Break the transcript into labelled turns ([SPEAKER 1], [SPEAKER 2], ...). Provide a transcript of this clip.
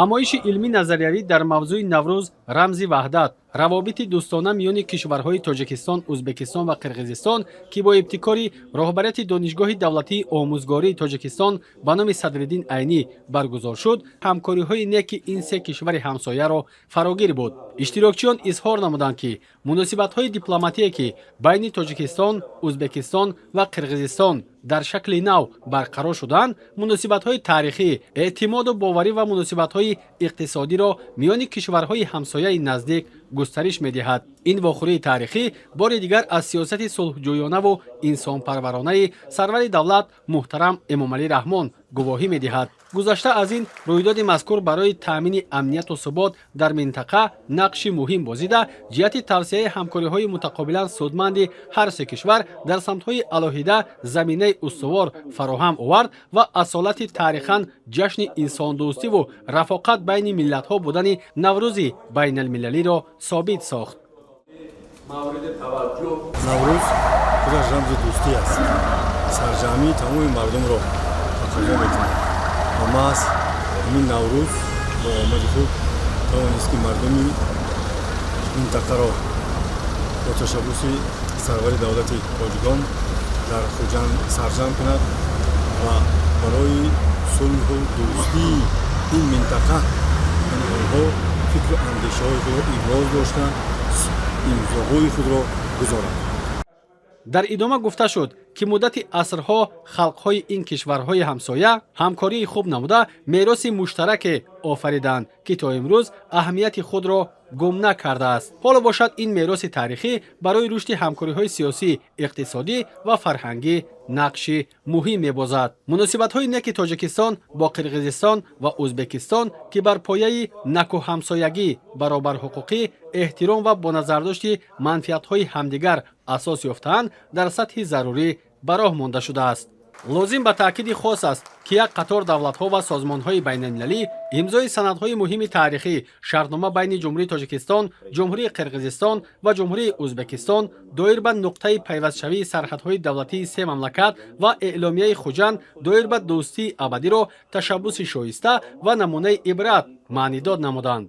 [SPEAKER 1] Ҳамоиши илмӣ назариявӣ дар мавзӯи «Наврӯз: рамзи ваҳдат, равобити дӯстона миёни кишварҳои Тоҷикистон, Ӯзбекистон ва Қирғизистон», ки бо ибтикори роҳбарияти Донишгоҳи давлатии омӯзгории Тоҷикистон ба номи Садриддин Айнӣ баргузор шуд, ҳамкориҳои неки ин се кишвари ҳамсояро фарогир буд. Иштирокчиён изҳор намуданд, ки муносибатҳои дипломатие, ки байни Тоҷикистон, Ӯзбекистон ва Қирғизистон дар шакли нав барқарор шуданд, муносибатҳои таърихӣ, эътимоду боварӣ ва муносибатҳои иқтисодиро миёни кишварҳои ҳамсояи наздик густариш медиҳад. Ин вохӯрии таърихӣ бори дигар аз сиёсати сулҳҷӯёнаву инсонпарваронаи сарвари давлат муҳтарам Эмомалӣ Раҳмон гувоҳӣ медиҳад. Гузашта аз ин, рӯйдоди мазкур барои таъмини амнияту субот дар минтақа нақши муҳим бозида, ҷиҳати тавсеаи ҳамкориҳои мутақобилан судманди ҳар се кишвар дар самтҳои алоҳида заминаи устувор фароҳам овард ва асолати таърихан ҷашни инсондӯстиву рафоқат байни миллатҳо будани Наврӯзи байналмилалиро собит сохт.
[SPEAKER 2] Наврӯз худаш рамзи дӯстӣ аст, сарҷамъии тамоми мардумро тақозо мекунад ва маҳз ҳамин Наврӯз бо омади худ тавонист, ки мардуми минтақаро бо ташаббуси сарвари давлати тоҷикон дар Хуҷанд сарҷамъ кунад ва барои сулҳу дӯстии ин минтақа, яъне онҳо фикру андешаҳои худро иброз дошта, имзоҳои худро гузоранд.
[SPEAKER 1] Дар идома гуфта шуд, ки муддати асрҳо халқҳои ин кишварҳои ҳамсоя ҳамкории хуб намуда, мероси муштараке офариданд, ки то имрӯз аҳамияти худро гум накардааст. Ҳоло бошад, ин мероси таърихӣ барои рушди ҳамкориҳои сиёсӣ, иқтисодӣ ва фарҳангӣ нақши муҳим мебозад. Муносибатҳои неки Тоҷикистон бо Қирғизистон ва Ӯзбекистон, ки бар пояи накӯҳамсоягӣ, баробарҳуқуқӣ, эҳтиром ва бо назардошти манфиатҳои ҳамдигар асос ёфтаанд, дар сатҳи зарурӣ ба роҳ монда шудааст. Лозим ба таъкиди хос аст, ки як қатор давлатҳо ва созмонҳои байналмилалӣ имзои санадҳои муҳими таърихӣ, шартнома байни Ҷумҳурии Тоҷикистон, Ҷумҳурии Қирғизистон ва Ҷумҳурии Ӯзбекистон доир ба нуқтаи пайвастшавии сарҳадҳои давлатии се мамлакат ва Эъломияи Хуҷанд доир ба дӯстии абадиро ташаббуси шоиста ва намунаи ибрат маънидод намуданд.